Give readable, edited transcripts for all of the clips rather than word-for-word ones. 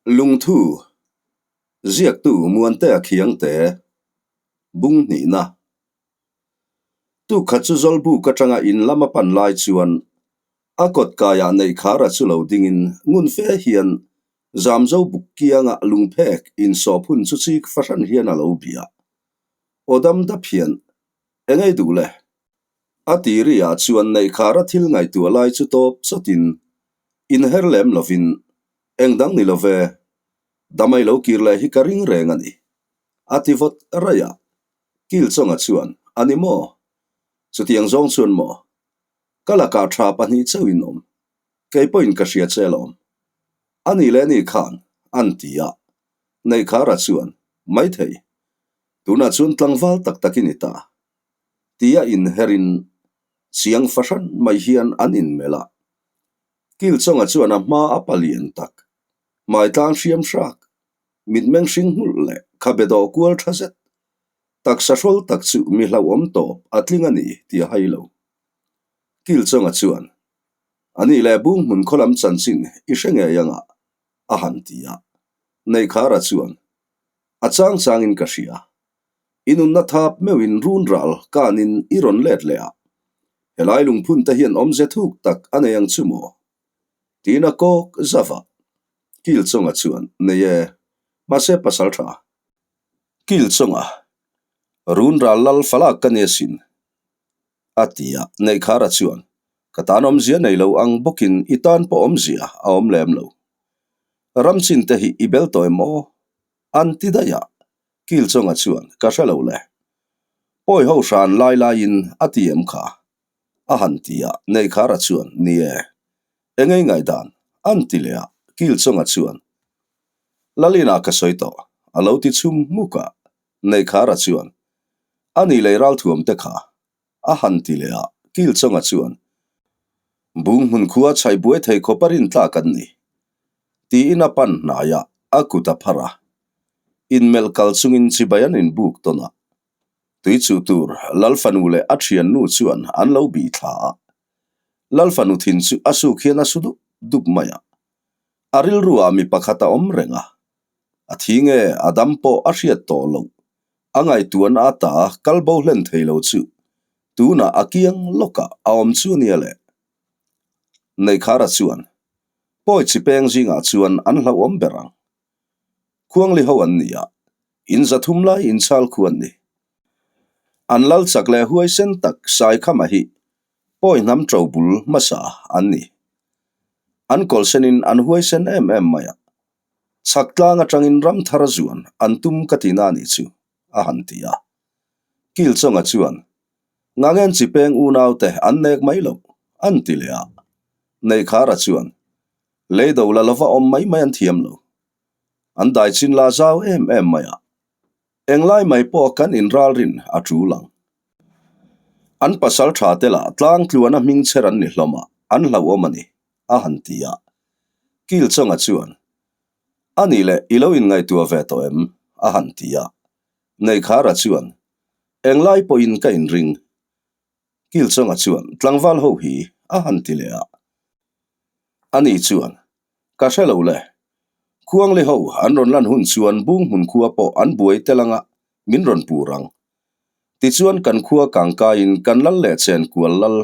Lungthu, Ziaktu Muantea Khiangte, Bung hnihna. Tukhat chu Zawlbuk atanga in lam a pan lai chuan a kawt kaiah Neihkhara chu lo dingin ngun fe hian Zamzo buk kianga lungphek insawp hun chu chik fahran hian a lo bia. Aw dam dap hian, Engei duh le? A tiri ah chuan Neihkhara thil ngaihtuah lai chu tawp chawtin inher lem lovin Eng dang ni lo ve, damai lo kir leh hi ka ring reng a ni. A ti vawt raih a, Kilchawnga chuan, A ni maw? Chutiang zawng chuan maw? Ka lakah tha pahnih chauhin awm. Kei pawhin ka hria che alawm. A ni leh ni khan, an ti a. Neihkhara chuan, Maithei, tunah chuan tlangval tak tak i ni ta. Tia inherin chiang fahran mai hian an inmelh a. Kilchawnga chuan a hma a palian tak, hmaitlang hriam hrak, mitmeng hring nghulh leh khabe dawh kual tha zet, taksa hrawl tak chu mi hlauhawm tawp a tling a ni tih a hai lo. Kilchawnga chuan, A nih leh bung hmun khaw lam chanchin i hre ngei anga, a han ti a. Neihkhara chuan, A chang changin ka hria. I nunna thap meuhin run ral kanin i rawn let leh a, helai lungphun te hian awmze thuk tak a nei ang chu maw? Tiin a kawk zauh a. Kilchawnga chuan, Nei e, mahse pasal tha. Kilchawnga, Run ral lal falak ka ni asin, a ti a. Neihkhara chuan, Ka tan awmzia nei lo ang bawkin i tan pawh awmzia a awm lem lo. Ramchin te hi i bel tawh em aw? An ti daih a. Kilchawnga chuan, Ka hre lo le. Pawi ho hran lai laiin a ti em kha? A han ti a, Neihkhara chuan, Ni e. Engei ngaihdan? An ti leh a, Kilchawnga chuan, Lalina ka sawi tawh, a lo ti chhum hmuk a, Neihkhara chuan, A ni lei ralthuam te kha, a han ti leh a, Kilchawnga chuan, Bung hmun khua chhaih buai thei khawp a rin tlak an ni, tiin a pan hnai a, a kut a phar a. Inmelh kal chungin chibai an inbuk tawn a. Tui chuh tur Lal fanu leh a thiannu chuan an lo bih thla a. Lal fanu thin chu a suk hian a su dup dup mai a. A rilruah mi pakhat a awm reng a. A thi nge a dam pawh a hriat tawh loh. A ngaihtuahna ata kal bo hlen thei lo chu tunah a kiang lawkah a awm chu a nia le. Neihkhara chuan Pawi chi peng zingah chuan an hlauhawm ber ang. Khuangli ho an ni a, in zathum lai inchhal khu an ni. An lal chak leh huaisen tak Saikhama hi pawi hnam ṭo bul hmasa an ni. An kawlhsenin an huaisen em em mai a, chhak tlang aṭangin ram thar zuan an tum ka ti na nih chu, a han ti a. Kilchawnga chuan, Ngangen chi peng unaute an nek mai loh, an ti leh a. Neihkhara chuan, Lei do la lova awm mai mai an thiam lo. An dai chin la zau em em mai a, englai mai pawh kan inralrin a tul ang. An pasal tha te lah tlang tluana hming chher an ni hlawm a, an hlauhawm a ni, a han ti a. Kilchawnga chuan, A nih leh i lo inngaihtuah ve tawh em? a han ti a. Neihkhara chuan, Englai pawhin ka inring. Kilchawnga chuan tlangval ho hi a han ti leh a. Ani chuan, Ka hre lo le. Khuangli ho an rawn lan hun chuan bung hmun khua pawh an buai tel anga min rawn pur ang. Tichuan kan khua kangkaiin kan lal leh chen kual lal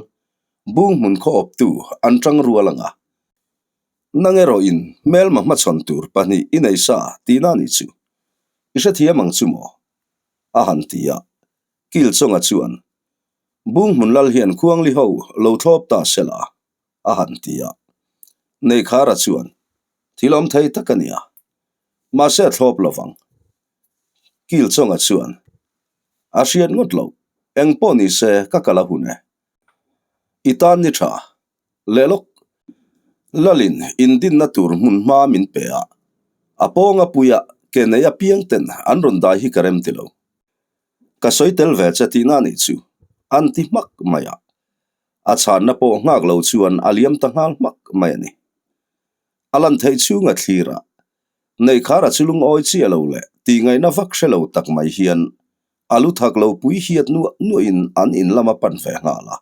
bung hmun khaw awptu an tang rual anga. Nang erawhin hmelma hmachhawn tur pahnih i nei sa tihna ni chu i hrethiam ang chu maw? a han ti a. Kilchawnga chuan, Bung hmun lal hian Khuangli ho lo thlawp ta se la, a han ti a. Neikhara chuan, Thil awm thei tak a nia, mahse a thlawp lo vang. Kilchawnga chuan, A hriat ngawt loh, eng pawh ni se ka kal a hun e. I tan ni tha, leh lawk. Lalin indinna tur hmun hma min pe a, a pawnga puia ke nei apiang ten an rawn dai hi ka rem ti lo. Ka sawi tel ve che tihna nih chu, an ti hmak mai a. A chhanna pawh nghak lo chuan a liam ta nghal hmak mai a ni. A lan theih chhunga thlir a, Neihkhara chu lungawi chiah lo leh tihngaihna vak hre lo tak mai hian a lu thak lo pui hiat nuah nuahin an in lam a pan ve nghal a.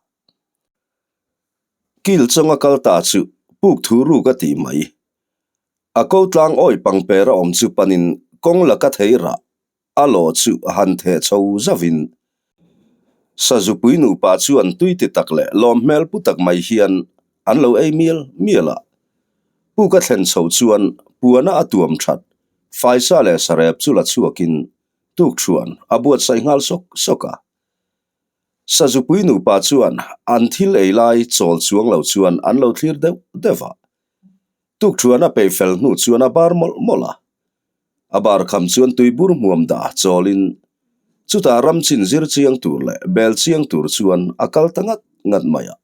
Kil chawnga kal ta chu puk thu ruk a tih mai. A ko tlang awi pangper a awm chu panin kawng laka thei rah a lawh chu han theh chho zauhin Sazupui nupa chuan tui ti tak leh lawm hmel pu tak mai hian an lo ei mial mial a. Puk a thlen chho chuan puana a tuam that faisa leh sarep chu la chhuakin tukṭhuan a buatsaih nghal sawk sawk a. Sazupui nupa chuan an thil ei lai chawl chuang lo chuan an lo thlir deuh deuh a. Tukṭhuan a peih fel hnu chuan a bar mawlh mawlh a. A bar kham chuan tuibur hmuam dah chawlin chutah ram chin zir chiang tur leh bel chiang tur chuan a kal ta ngat ngat mai a.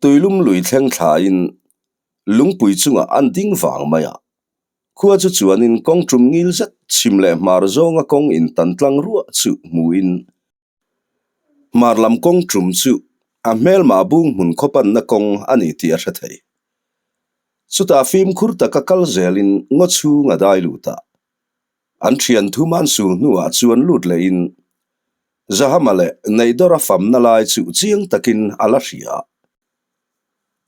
Tuilum lui thleng thlain lungpui chungah an ding vang mai a. Khua chu chuanin kawng tum ngil zet chhim leh hmar zawnga kawng intan tlang ruah chu hmuin Hmar lam kawng tum chu a hmelmah bung hmun khawpanna kawng a ni tih a hre thei. Chutah fimkhur taka kal zelin ngaw chhung a dai lut a. An thian thum an sul hnuah chuan lut lehin Zahama leh Neidawra famna lai chu chiang takin a la hria.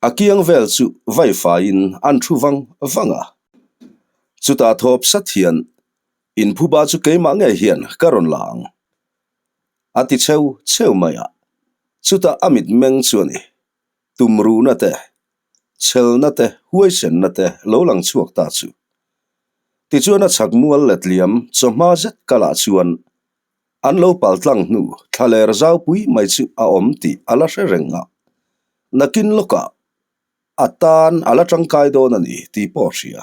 A kiang vel chu vaifaiin an thu vang vang a. Chutah thawp sat hian Inphuba chu keimah ngei hian ka rawn la ang. A ti cheu cheu mai a, chutah a mitmeng chu a ni. Tumruhna te, chelna te, huaisenna te lo lang chhuak ta chu. Tichuan a chhak mual letliam chawhma zet kalah chuan an lo pal tlang hnu thlaler zaupui mai chu a awm tih a la hre reng a, nakin lawkah a tan a la tangkai dawn a ni tih pawh a hria.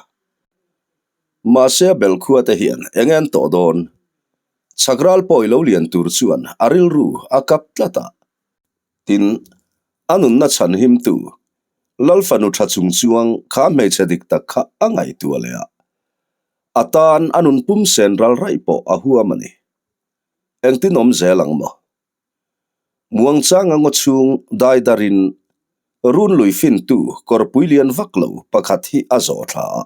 Mahse a belkhua te hian eng en tawh dawn? Chhak ral pawi lo lian tur chuan a rilru a kap tlat a. Tin, a nunna chhan himtu Lalfanu tha chung chuang kha hmeichhe dik tak kha a ngaihtuah leh a. A tan a nun pum sen ral raih pawh a huam a ni. Engtin awm zel ang maw? Muangchanga ngaw chhung dai darin run lui fintu kawrpui lian vak lo pakhat hi a zawh thla a.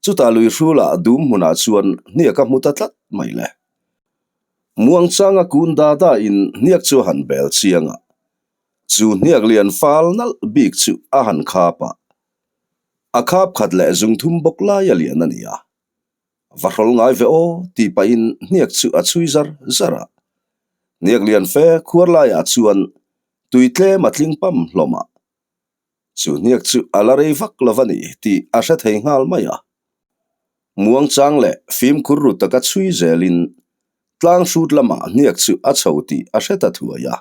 Chutah lui hrulah dum hmunah chuan hniak a hmu ta tlat mai le. Muangchanga kun da da in hniak chu a han bel chiang a. Chu hniak lian fal nalh bik chu a han khap a. A khap khat leh zungthum bawk lai a lian a ni a. Va hrawl ngai ve aw tih pahin hniak chu a chhui zar zar a. Hniak lian fe khuar laiah chuan tui tlem a tling pam hlawm a. Chu hniak chu a la rei vak lo va ni tih a hre thei nghal mai a. Muangchang leh fimkhur ru taka chhui zelin tlang hrut lamah hniak chu a chho tih a hre ta thuai a.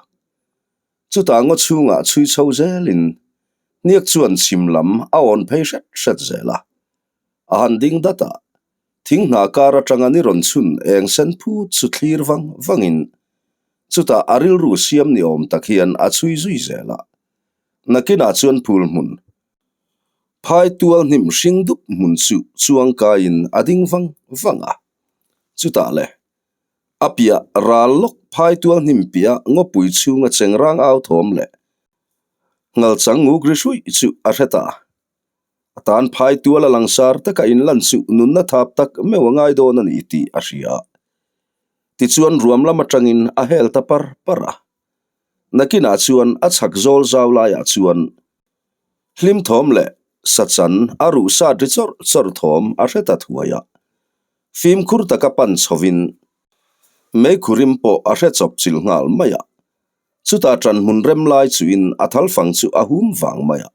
Chutah ngaw chhungah chhui chho zelin hniak chuan chhim lam a awn phei hret hret zel a. A han ding dat a, thing hna kar atanga ni rawn chhun eng sen phut chu thlir vang vangin chutah a rilru siam ni awm tak hian a chhui zui zel a. Nakinah chuan phul hmun, phai tual hnim hring dup hmun chu chuang kaiin a ding vang vang a. Chutah le, a piah ral lawk phai tual hnim piah ngawpui chhunga chengrang au thawm leh ngalchang nguk ri hruih chu a hre ta. A tan phai tual a langsar taka inlan chu nunna thap tak meuh a ngai dawn a ni tih a hria. Tichuan ruam lam atangin a hel ta par par a. Nakinah chuan a chhak zawl zau laiah chuan hlim thawm leh sachan a ruh sat ri chawrh chawrh thawm a hre ta thuai a. Fimkhur taka pan chhovin meikhurim pawh a hre chawp chilh nghal mai a. Chutah ṭanhmun rem lai chuin a thalfang chu a hum vang mai a.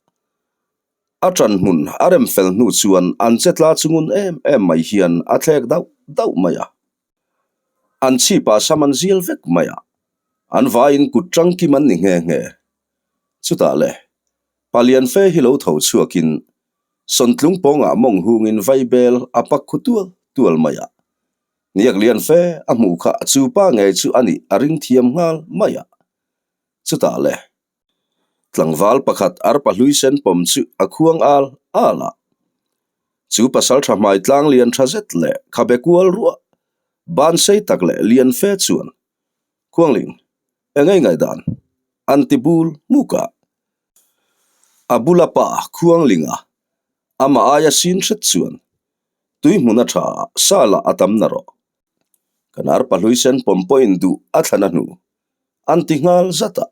A ṭanhmun a rem fel hnu chuan an che tla chungun em em mai hian a thlek dauh dauh mai a. An chhipah sam an zial vek mai a, an vaiin kut ṭangkim an ni nghe nghe. Chutah le, palian fe hi lo tho chhuakin sawntlung pawngah mawng hungin vaibel a pak khu tual tual mai a. Hniak lian fe a hmuh kha chu pa ngei chu a nih a ring thiam nghal mai a. Chutah le, tlangval pakhat arpa hlui sen pawm chu a khuang al al a. Chu pasal tha hmai tlang lian tha zet leh khabe kual ruah, ban sei tak leh lian fe chuan, Khuangling, eng ei ngaihdan? an ti bul hmuk a. A bula pa Khuanglinga, amah aia sin hret chuan, Tui hmun a tha a, sa lah a tam na rawh. Kan arpa hlui sen pawm pawhin duh a thlan a hnu. An ti nghal zat a.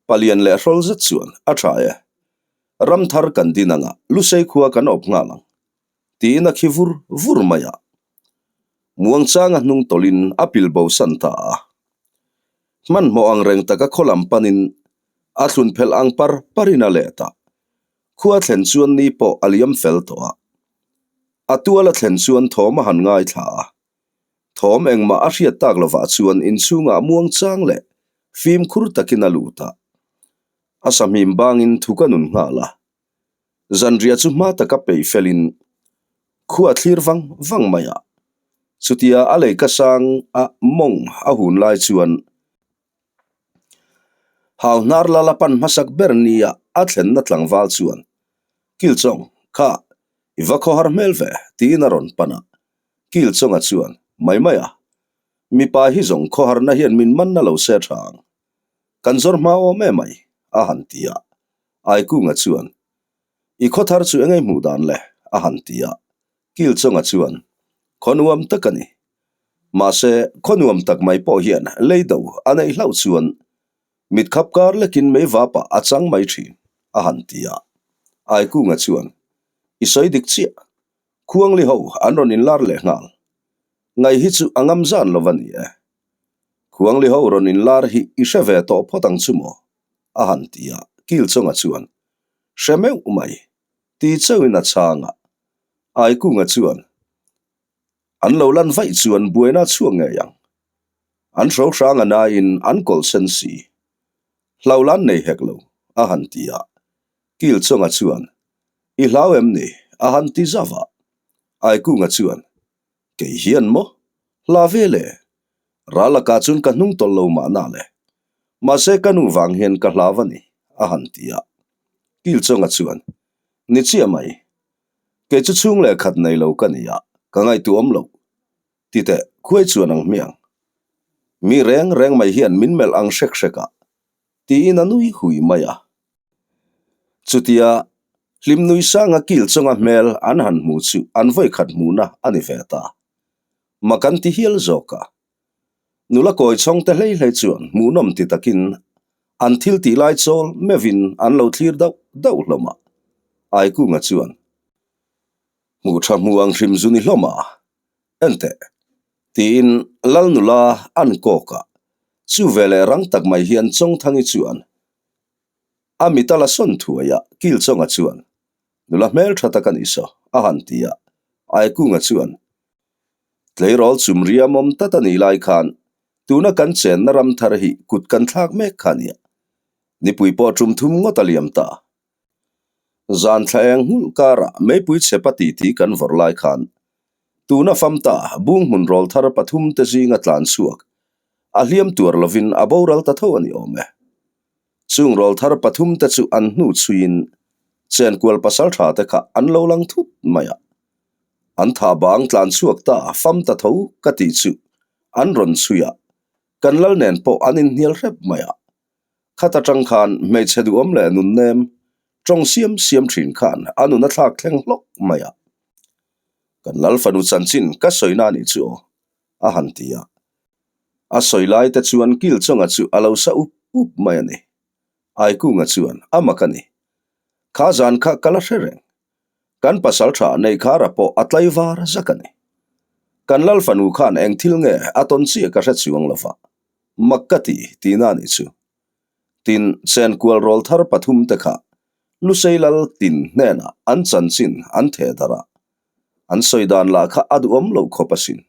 Palian leh hrawl zet chuan a tha e. Ram thar kan din anga Lusei khua kan awp nghal ang. Tiin a khi vur vur mai a. Muangchanga hnung tawlhin a pil bo san ta a. Hmanhmawh ang reng taka khaw lam panin a thlun phelh ang par parin a let a. Khua thlen chuan ni pawh a liam fel tawh a. A tual a thlen chuan thawm a han ngaithla a. Thawm engmah a hriat tak lovah chuan inchhungah muangchang leh fimkhur takin a lut a. A sahmim bangin thu ka nun nghal a. Zanriah chu hma taka peih felin khua thlir vang vang mai a. Chutia a lei ka sang a mawng a hun lai chuan hau hnar lal a pan hmasak ber nia a thlenna tlangval chuan Kilchawng, kha i va khawhar hmel ve tiin a rawn pan a. Kilchawnga chuan mai mai a, mipa hi zawng khawharna hian min manna lo se tha ang. Kan zawr hma awm em mai, a han ti a. Aikunga chuan, I khaw thar chu engei hmuh dan le? a han ti a. Kilchawnga chuan, Khaw nuam tak a ni. Mahse, khaw nuam tak mai pawh hian lei do a neih hlauh chuan mit khap kar lekin mei vapah a chang mai thin, a han ti a. Aikunga chuan, I sawi dik chiah. Khuangli ho an rawn inlar leh nghal. Ngai hi chu a ngam zan lo va ni e. Khuangli ho rawn inlar hi i hre ve tawh phawt ang chu maw? a han ti a, Kilchawnga chuan, Hre meuh mai, ti chauhin a chhang a. Aikunga chuan, An lo lan vaih chuan buaina a chhuak ngei ang. An hro hrang a naiin an kawlh sen si. Hlau lan nei hek lo, a han ti a. Kilchawnga chuan, I hlau em ni? a han ti zauh a. Aikunga chuan, Kei hian maw? Hla ve le. Ral lakah chuan ka hnung tawlh lo mahna le. Mahse ka nu vang hian ka hlau a ni, a han ti a. Kilchawnga chuan, Ni chiah mai. Kei chu chhung leh khat nei lo ka ni a, ka ngaihtuah awm lo. Ti teh, khuai chuan ang hmiang. Mi reng reng mai hian min melh ang hrek hrek a, tiin a nui hui mai a. Chutia Hlimnui sanga kil chunga hmel an han hmu chu an vawikhat hmuhna a ni ve ta. Mak an ti hial zawk a. Nula kawi chhawng te hlei hlei chuan hmuhnawm ti takin an thil tih lai chawl meuhin an lo thlir dauh dauh hlawm a. Aikunga chuan, Hmuh tha hmu ang hrim zu ni hlawm a, enteh, tiin Lal nula an kawk a. Chu veleh rang tak mai hian Chawngthangi chuan A mit a la sawn thuai a, Kilchawnga chuan, Nula hmel tha tak a ni saw, a han ti a. Aikunga chuan, Tleirawl chum riam awm tat a nih lai khan tuna kan chenna ram thar hi kut kan thlak mek kha a nia. Nipui pawh tum thum ngawt a liam ta. Zan thla eng nghulh karah meipui chhepa titi kan vawrh lai khan tuna fam ta bung hmun rawl thar pathum te zinga tlan chhuak a hliam tuar lovin a boral ta tho a ni awm e. Chung rawl thar pathum te chu an hnu chhuiin chenkual pasal tha te kha an lo lang thut mai a. An tha bang tlan chhuak ta fam ta tho ka tih chu an rawn chhui a, kan lal nen pawh an inhnial hrep mai a. Khat atang khan hmeichhe duhawm leh nunnem tawng siam siam thin khan a nun a thlak thleng hlawk mai a. Kan lal fanu chanchin ka sawi na nih chu aw, a han ti a. A sawi lai te chuan Kilchawnga chu a lo sa up up mai a ni. Aikunga chuan a mak a ni. Kha zan kha ka la hre reng. Kan pasal tha Neikhara pawh a tlaivar zak a ni. Kan lal fanu khan eng thil nge a tawn chiah ka hre chuang lo va, mak ka ti tihna a nih chu. Tin, chenkual rawl thar pathum te kha Lusei lal tin hnenah an chanchin an theh darh a, an sawi dan lah kha a duhawm loh khawp asin.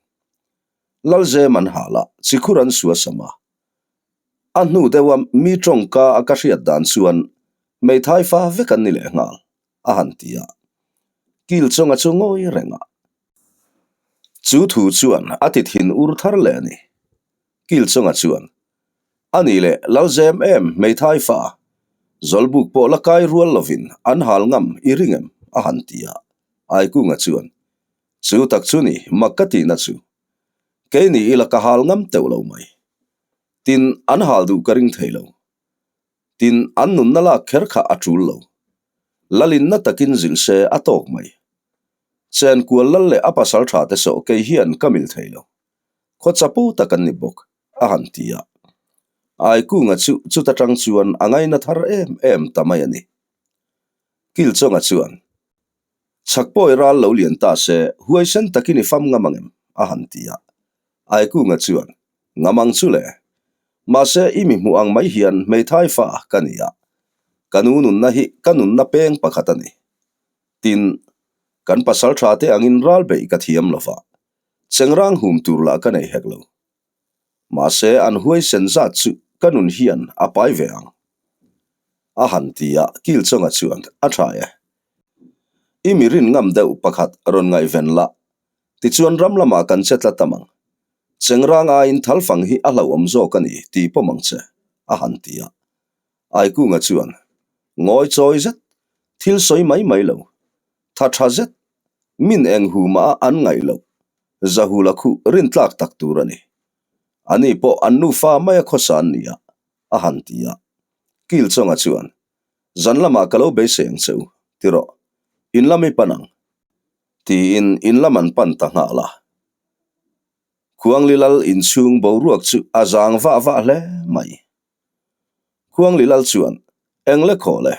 Lalzem an hal a, chikhur an sua sam a. A hnu deuha mi tawngka a ka hriat dan chuan hmeithai fa vek an ni leh nghal, a han ti a. Kilchawnga chu ngawi reng a. Chu thu chuan a ti thin ur thar leh a ni. Kilchawnga chuan, A nih leh Lalzem em hmeithai fa, Zawlbuk pawh la kai rual lovin an hal ngam i ring em? a han ti a. Aikunga chuan, Chu tak chu ni, mak ka tihna chu. Kei ni ila ka hal ngam teuh lo mai. Tin, an hal duh ka ring thei lo. Tin, an nunna lak kher kha a tul lo. Lalinna takin zilh se a tawk mai. Chenkual lal leh a pasal tha te sawh kei hian ka mil thei lo. Khaw chapo tak an ni bawk, a han ti a. Aikunga chu chuta tang chuan a ngaina thar em em ta mai a ni. Kilchawnga chuan. Chhakpawi ral lo lian ta se, huaisen takin i fam ngam ang em? a han ti a. Aikunga chuan, Ngam ang chu le. Mahse, i mi hmuh ang mai hian hmeithai fa ka ni a. Ka nu nunna hi ka nunna peng pakhat a ni. Tin, kan pasal tha te angin ral beih ka thiam lo va, chengrang hum tur lah ka nei hek lo. Mahse, an huaisen zat chu ka nun hian a pai ve ang. A han ti a, Kilchawnga chuan a tha e. I mi rin ngam deuh pakhat rawn ngaihven la, tichuan ram lamah kan che tlat ang. Chengrang aiin thalfang hi a hlauhawm zawk a ni tih pawm ang che, a han ti a. Aikunga chuan, Ngawi chawi zet, thil sawi mai mai lo, tha tha zet, min eng hu mah a an ngaih loh, Zahula khuh rintlak tak tur a ni. Ani pawh an nufa maia khawsa an ni a, a han ti a. Kilchawnga chuan, Zan lamah ka lo beisei ang che u, ti rawh. In lam i pan ang. Tiin in lam an pan ta nghal a. Khuangli lal inchhung boruak chu a zang vah vah hle mai. Khuangli lal chuan, Eng le khaw le?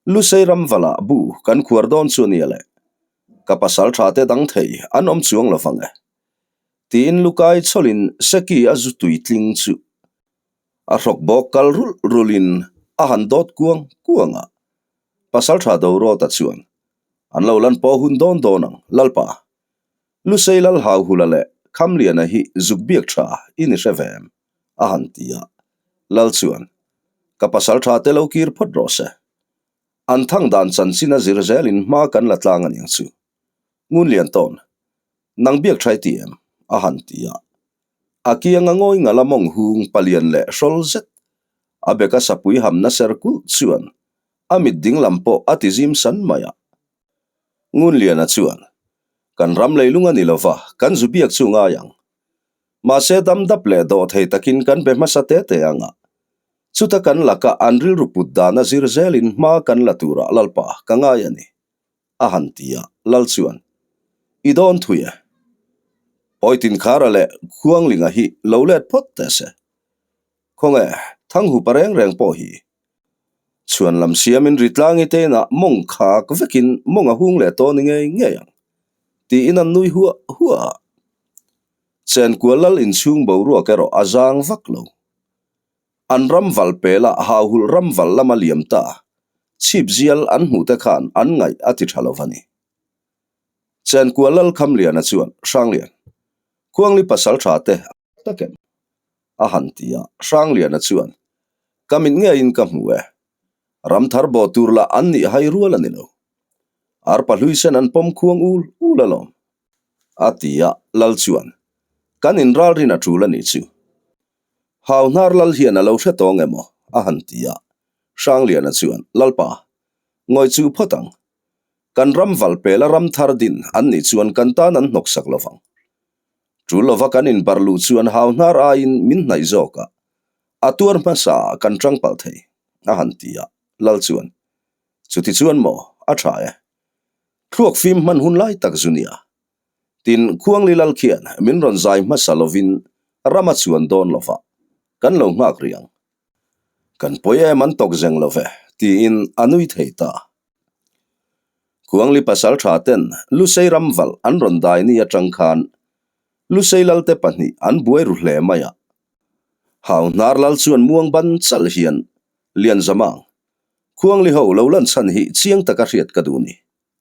Lusei ram valah bu kan khuar dawn chu ania le. Ka pasal tha te dang thei an awm chuang lo vang e. Tiin Lukai chawlhin Seki a zu tui tling chu a hrawk bawk kal rulh rulhin a han dawt kuang kuang a. Pasal tha Dorawta chuan, An lo lan pawh hun dawn dawn ang, Lalpa. Lusei lal Hauhula leh Khamliana hi zuk biak tha i ni hre ve em? a han ti a. Lal chuan, Ka pasal tha te lo kir phawt rawh se. An thang dan chanchin a zir zelin hma kan la tlang aniang chu. Ngun lian tawn, nang biak tha i ti em? a han ti a. A kianga ngawi ngala mawng hung palian leh hrawl zet, a beka sapui hamna ser kulh chuan a mit ding lam pawh a ti zim san mai a. Ngunliana chuan, Kan ram leilung a ni lova, kan zu biak chu ngai ang. Mahse dam dap leh dawh thei takin kan be hmasa te te ang a. Chuta kan laka an rilru put dana zir zelin hma kan la turah Lalpa ka ngai a ni, a han ti a. Lal chuan, I dawn thui e. Pawitinkhara leh Khuanglinga hi lo let phawt teh se. Khawnge, Thanghupa reng reng pawh hi chhuan lam siamin Ritlangi te inah mawng khak vekin mawng a hung leh tawh ni ngei ngei ang, tiin an nui huah huah a. Chenkual lal inchhung boruak erawh a zang vak lo. An ram val pela hauhulh ram val lama liam ta, chhip zial an hmuh te khan an ngaih a ti tha lo va ni. Chenkual lal Khamliana chuan, Hranglian, Khuangli pasal tha te tak em? a han ti a, Hrangliana chuan, Ka mit ngeiin ka hmu e. Ramthar bawh tur lah an nih hai rual a ni lo. Arpa hlui sen an pawm khuang ul ul alawm. A ti a, Lal chuan, Kan inralrin a tul a nih chu. Hau hnar Lal hian a lo hre tawng emaw? a han ti a, Hrangliana chuan, Lalpa, ngawi chu phawt ang. Kan ram val pela ramthar din an nih chuan kan tan an hnawksak lo vang. Tul lova kan inbar luh chuan hau hnar aiin min hnaih zawk a, a tuar hmasa ah kan tang palh thei, a han ti a. Lal chuan, Chuti chuan maw, a tha e. Thluak fim hman hun lai tak zu nia. Tin, Khuangli Lal khian min rawn zai hmasa lovin ram a chuan dawn lova, kan lo nghak rih ang. Kan pawi em an tawk zeng lo ve, tiin a nui thei ta. Khuangli pasal tha ten Lusei ram valh an rawn dai ni atang khan Lusei Lalte pahnih an buai ru hle mai a. Hau hnar Lal chuan muang ban chalh hian Lianzamang, Khuangli ho lo lan chhan hi chiang taka hriat ka duh ni,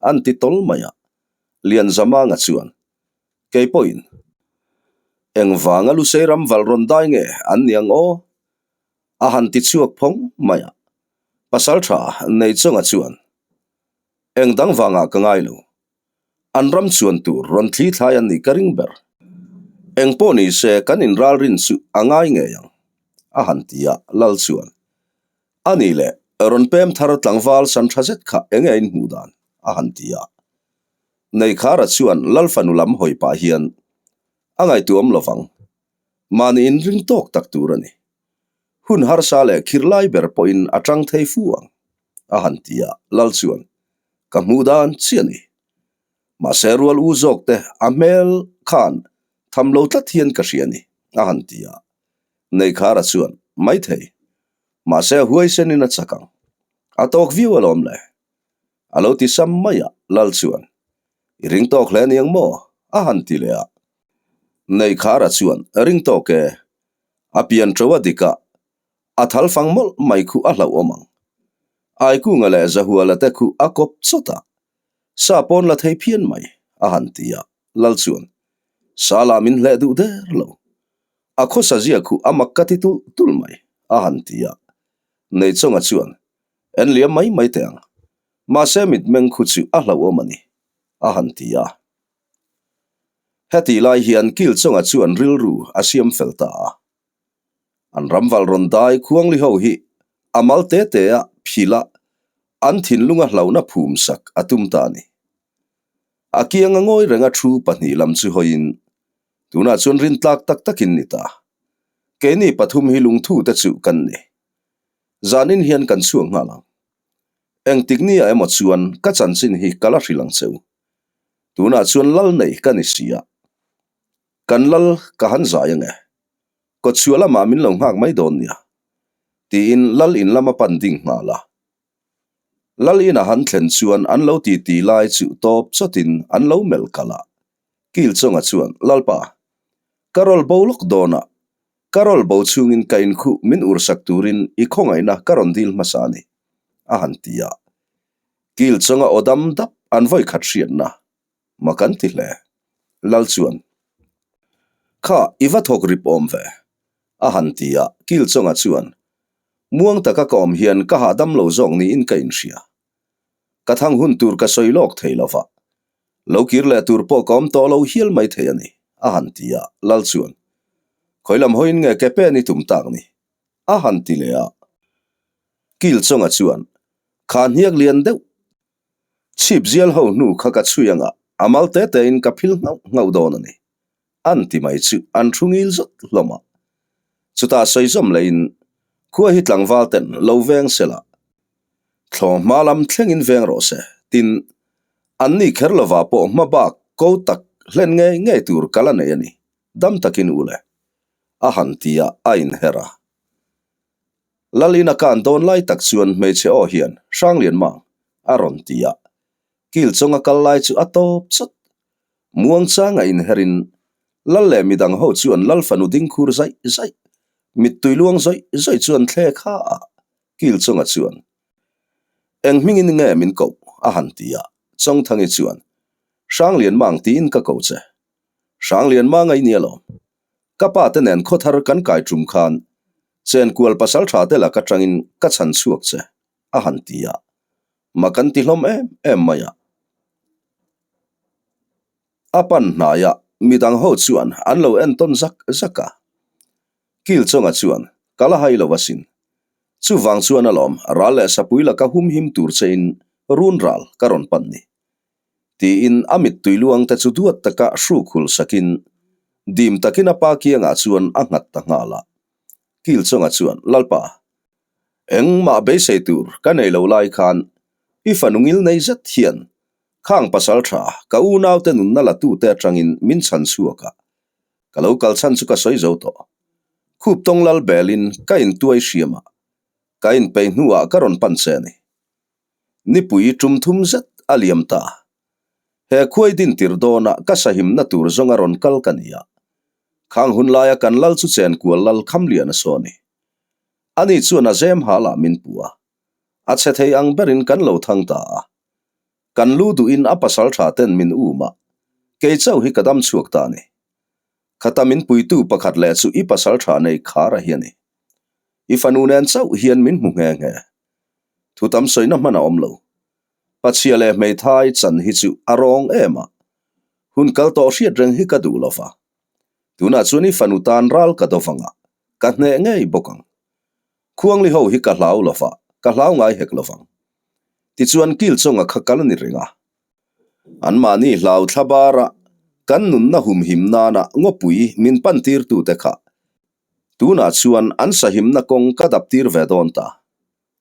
an ti tawl mai a. Lianzamanga chuan, Kei pawhin, engvanga Lusei ram valh rawn dai nge an ni ang aw? A han ti chhuak phawng mai a. Pasal tha nei chunga chuan eng dang vangah ka ngai lo. An ram chuan tur rawn thli thlai an nih ka ring ber. Eng pawh ni se kan inralrin chu a ngai ngei ang, a han ti a, Lal chuan, A nih leh rawn pem thar tlangval san tha zet kha enge a inhmuh dan? a han ti a. Neikhara chuan Lal fanu lam hawi pah hian, A ngaihtuam lovang. Mahni inring tawk tak tur a ni. Hun harsa leh khirh lai ber pawhin a tang thei fu ang, a han ti a, Lal chuan, Ka hmuh dan chiah a ni. Mahse rual u zawk te a hmel khan tham lo tlat hian ka hria a ni, a han ti a. Neikhara chuan, Maithei, mahse a huaisenin a chak ang. A tawk viau alawm le. A lo ti sam mai a, Lal chuan, I ring tawk hle aniang maw? a han ti leh a. Neihkhara chuan, Ring tawk e, a pian ṭo a dik a, a thal fang mawlh mai khu a hlauhawm ang. Aikunga leh Zahuala te khu a kawp chawt a, sa pawn la thei phian mai, a han ti a, Lal chuan, Sa lah min hleh duh der lo, a khawsa zia khu a mak ka ti tulh tulh mai, a han ti a. Neichawnga chuan, En liam mai mai teh ang. Mahse mitmeng khu chu a hlauhawm a ni, a han ti a. Hetih lai hian Kilchawnga chuan rilru a siam fel ta a. An ramval rawn dai khuangli ho hi a mal te te a phil a, an thinlunga hlauhna phum sak a tum ta a ni. A kianga ngawi renga thu pahnih lam chu hawiin, Tunah chuan rintlak tak takin ni ta. Keini pathum hi lungthu te chu kan ni. Zanin hian kan chhuak nghal ang. Engtik nia emaw chuan ka chanchin hi ka la hrilh ang cheu. Tunah chuan lal nei ka ni si a. Kan lal ka han zai ange. Kawtchhuah lamah min lo nghak mai dawn nia. Tiin lal in lama pan ding nghal a. Lal in a han thlen chuan an lo titi lai chu tawp chawtin an lo melh kalh a. Kilchawnga chuan, Lalpa, ka rawl bo lawk dawn a, Ka rawl bo chhungin ka inkhuh min ursak turin i khawngaihna ka rawn dil hmasa a ni, a han ti a. Kil chawnga aw dam dap an vawi khat hriatna ma kan ti hle. Lal chuan, Kha, i va thawk rip awm ve, a han ti a. Kil chawnga chuan, Muang taka ka awm hian ka hahdam lo zawk niin ka inhria. Ka thang hun tur ka sawi lawk thei lo va, lo kir leh tur pawh ka awm tawh lo hial mai thei a ni, a han ti a. Lal chuan, Khawi lam hawiin nge ke pen i tum tak ni? a han ti leh a. Kil chawnga chuan, Kha hniak lian deuh, chhip zial ho hnu kha ka chhui anga a mal te tein ka phil nghauh nghauh dawn a ni, an ti mai chu an thu ngil zawt hlawm a. Chutah sawi zawm lehin khua hi tlangval ten lo veng se la, thlaw hma lam thlengin veng rawh se, tin, an ni kher lova pawh hma bak ko tak hlen ngei ngei tur ka la nei a ni, dam takin u le, a han ti a, a inher a. Lalin a kan dawn lai tak chuan hmeichhe aw hian Hranglian Mang a rawn ti a, kil chawnga kal lai chu a tawp chawt. Muangchanga inherin Lal leh midang ho chuan Lal fanu ding khur zaih zaih, mittui luang zawih zawih chuan thlek ha a, kil chawnga chuan, Eng hmingin nge min koh? a han ti a, Chawngthangi chuan, Hranglian Mang tiin ka ko che. Hranglian Mang a i nia lawm. Ka pa te nen khawthar kan kai tum khan chenkual pasal tha te lak atangin ka chhan chhuak che, a han ti a. Ma kan ti hlawm em em mai a. A pan hnaiah midang ho chuan an lo entawn zak zak a. Kilchawnga chuan, Ka la hai lo asin. Chuvang chuan alawm ral leh sapui laka humhim tur chein run ral ka rawn pan ni. Tiin a mittui luang te chu duat taka hruk hul sakin dim takin a pa kiangah chuan a nghat ta nghal a. Kilchawnga chuan, Lalpa, engmah beisei tur ka nei lo lai khan i fanu ngil nei zet hian khang pasal tha ka unaute nunna la tute atangin min chhan chhuak a, ka lo kal chhan chu ka sawi zo tawh. Khup tawng lal belin ka intuai hriam a, ka inpeih hnuah ka rawn pan che a ni. Nipui tum thum zet a liam ta. He khuai din tir dawnah ka sahimna tur zawnga rawn kal ka ni a. Khang hun laia kan lal chu chenkual lal Khamlian a saw a ni. Ani chuan a zem halah min pu a. A chhe thei ang berin kan lo thang ta a. Kan lu duhin a pasal tha ten min um a. Kei chauh hi ka dam chhuak ta a ni. Khata min puitu pakhat leh chu i pasal tha nei khar a hi a ni. I fanu nen chauh hian min hmu nghe nghe. Thu tam sawina hman a awm lo. Pachhia leh hmeithai chan hi chu a rawng em a. Hun kal tawh hriat reng hi ka duh lo va. Tunah chuan i fanu tan ral ka do vang a, ka hneh ngei bawk ang. Khuangli ho hi ka hlau lo va, ka hlau ngai hek lo vang. Tichuan kil chawnga kha kal a ni reng a. Anmahni hlau thla bara kan nunna humhim nana ngawpui min pan tirtute kha tunah chuan an sahimna kawng ka dap tir ve dawn ta.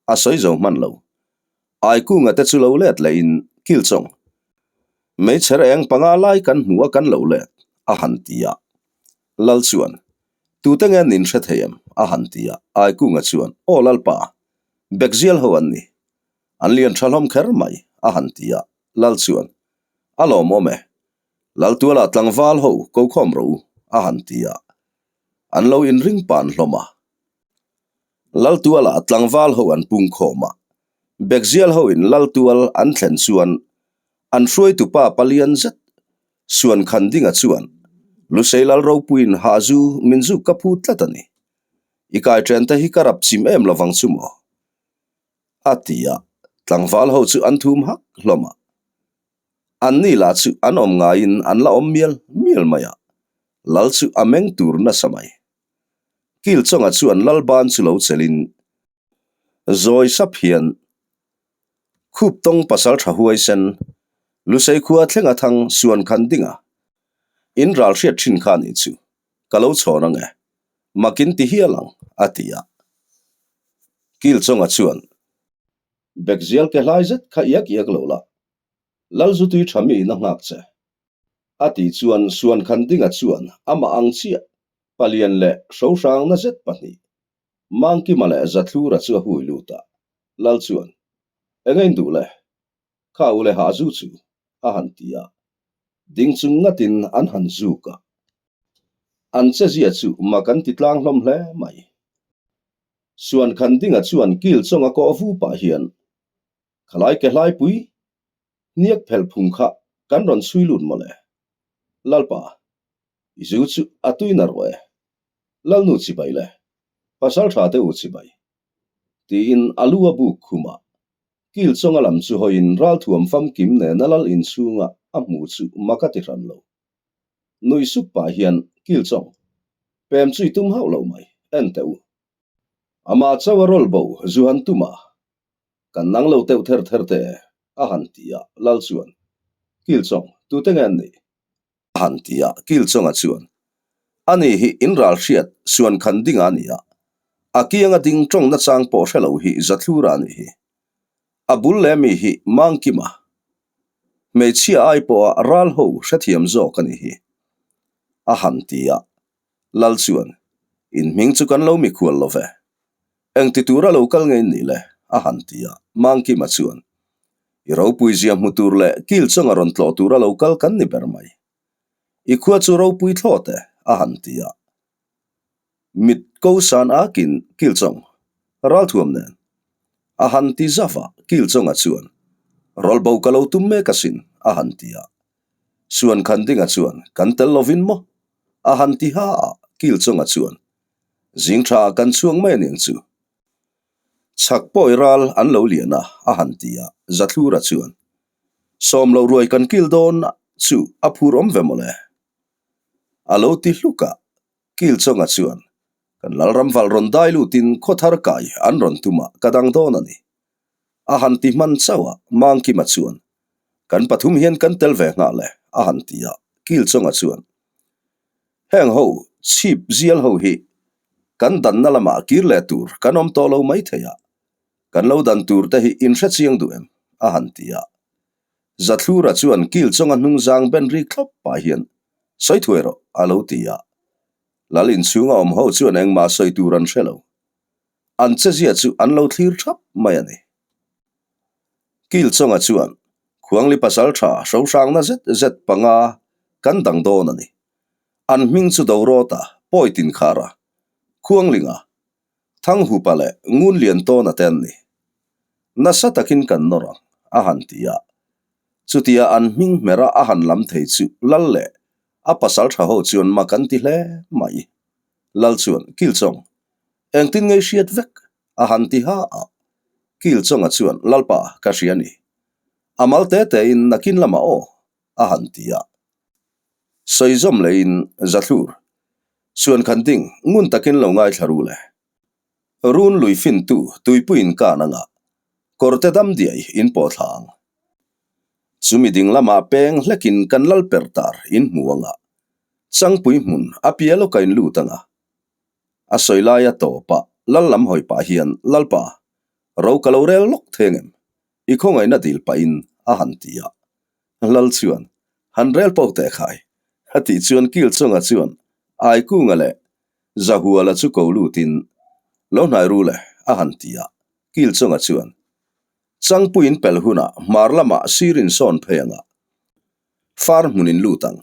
A sawi zo hman lo. Aikunga te chu lo let lehin Kilchawng, Meichher eng panga lai kan hmu a kan lo let, a han ti a. Lal chuan, Tute nge nin hre thei em? a han ti a. Aikunga chuan, Aw Lalpa, Bekzial ho an ni. An lian tha hlawm kher mai, a han ti a, Lal chuan, A lawmawm e, Laltuala tlangval ho ko khawm rawh u, a han ti a, an lo inring pan hlawm a. Laltuala tlangval ho an pung khawm a, Bekzial hoin Laltual an thlen chuan an hruaitupa palian zet Suan Khandinga chuan, Lusei Lal ropuiin hahzu min zuk ka phut tlat a ni. I kai ṭente hi ka rap chim em lovang chu maw? A ti a, tlangval ho chu an thum hak hlawm a. An ni lah chu an awm ngaiin an la awm mial mial mai a, Lal chu a meng tur nasa mai. Kilchawnga chuan Lal ban chu lo chelin zawi sap hian Khup tawng pasal tha huaisen Lusei khua thlenga thang suan khan dinga in ral hriat thin kha nih chu ka lo chhawn ang e, makin ti hial ang a ti a. Kilchawnga chuan Bekzial ke hlai zet kha iak iak lo la, Lalzutui tha mi in a nghak che. A tih chuan Suan Khandinga chuan amah ang chiah palian leh hrohrang na zet pahnih, Mangkima leh Zathlura chu a hui lut a, Lal chuan, Eng a induh le? Kha u le hah zu chu, a han ti a. Ding chung ngatin an han zuk a. An chezia chu mak an ti tlang hlawm hle mai. Suan Khandinga chuan kil chawnga kawh vu pah hian, Khalai ke hlaipui, hniak phelh phung kha kan rawn chhui lut mawle. Lalpa, i zu chu a tui na rawh e. Lalnu chibai le, pasal tha te u chibai. Tiin a lu a buk khum a, kil chawnga lam chu hawiin ralthuam famkim nena lal inchhunga a hmu chu mak a ti hran lo. Nui sup pah hian kil chawng, pem chu i tum hauh lo mai, en teh u. Amah chauh a rawl bo zu han tum a, kan nang lo teuh ther ther te a han ti a, Lal chuan, Kil chawng, tute nge an nih? A han ti a, Kil chawnga chuan, Ani hi in ral hriat suan khan ding a ni a, a kianga ding tawng nachang pawh hre lo hi Zathlura a nih hi. A bul leh mi hi Mangkima, hmeichhia ai pawha ral ho hrethiam zawk a nih hi, a han ti a. Lal chuan, In hming chu kan lo mikhual lo ve. Engti tura lo kal ngei nih le? a han ti a. Mangkima chuan, I ropui zia hmu tur leh kil chunga rawn tlawh tura lo kal kan ni ber mai. I khua chu ropui thlawt e, a han ti a. Mit ko san akin Kilchawng, ralthuam nen a han ti zauh a, Kilchawnga chuan, Rawlbo ka lo tum mek asin, a han ti a. Suan Khandinga chuan, Kan tel lovin maw? a han ti ha a, Kilchawnga chuan, Zing tha ah kan chhuak mai aniang chu. Chhak pawi ral an lo lian a, a han ti a, Zathlura chuan, Sawm loh ruai kan kil dawn chu a phur awm ve mawle. A lo ti hluk a, Kilchawnga chuan, Kan Lalram val rawn dai lutin khawthar kai an rawn tum a, ka dang dawn a ni. A han ti hman chauh a, Mangkima chuan, Kan pathum hian kan tel ve nghal e, a han ti a, Kilchawnga chuan, Heng ho, chhip zial ho hi kan danna lamah kir leh tur kan awm tawh lo mai thei a, kan lo dan tur te hi in hre chiang duh em? a han ti a. Zathlura chuan kil chawnga hnungzang ben rik thlawp pah hian, Sawi thuai rawh, a lo ti a. Lal inchhunga awm ho chuan engmah sawi tur an hre lo. An chezia chu an lo thlir thap mai a ni. Kil chawnga chuan, Khuangli pasal tha hrohrangna zet zet panga kan dang dawn a ni. An hming chu Dorawta, Pawitinkhara, Khuanglinga, Thanghupa leh Ngunlian tawn a te an ni. Nasa takin kan nawr ang, a han ti a. Chutia an hming hmera a han lam thei chu Lal leh a pasal tha ho chuan mak an ti hle mai. Lal chuan, Kilchawng, engtin ngei hriat vek? a han ti ha a. Kilchawnga chuan, Lalpa, ka hria ni. A mal te tein nakin lamah aw, a han ti a. Sawi zawm leiin Zathlur chuan khan ding ngun takin lo ngaithla ru le. Run lui fintu tuipuiin kan anga kawrte dam diai in pawh thla ang. Chumi ding lamah peng hlekin kan lal per tar in hmu anga changpui hmun a pia lawka in lut anga a sawi laia tawpah lal lam hawi pah hian Lalpa ro ka lo rel lawk theng em? I khawngaihna dil pahin a han ti a. Lal chuan, Han rel pawh teh khai, a tih chuan kil chunga chuan Aikunga leh Zahuala chu ko lutin, Lo hnai ru le, a han ti a. Kil chunga chuan. Changpui in pel hunah hmar lamah sir in sawn phei ang a, far hmun in lut ang.